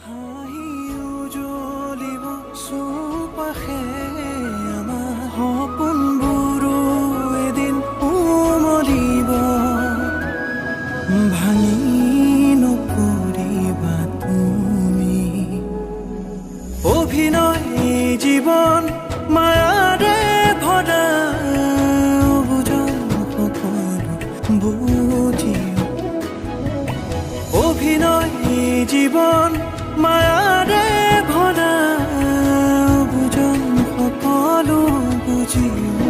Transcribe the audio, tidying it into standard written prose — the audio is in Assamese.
হাঁহি উজ্বলিব চৌপাশে, আমাৰ সপোনবোৰো এদিন উমলিব। ভাঙি নপৰিবা তুমি। অভিনয় জীৱন মায়াৰে ভৰা, বুজন সকলো বুজিও। অভিনয় জীৱন মায়াৰে ভৰা, বুজন সকলো বুজিও।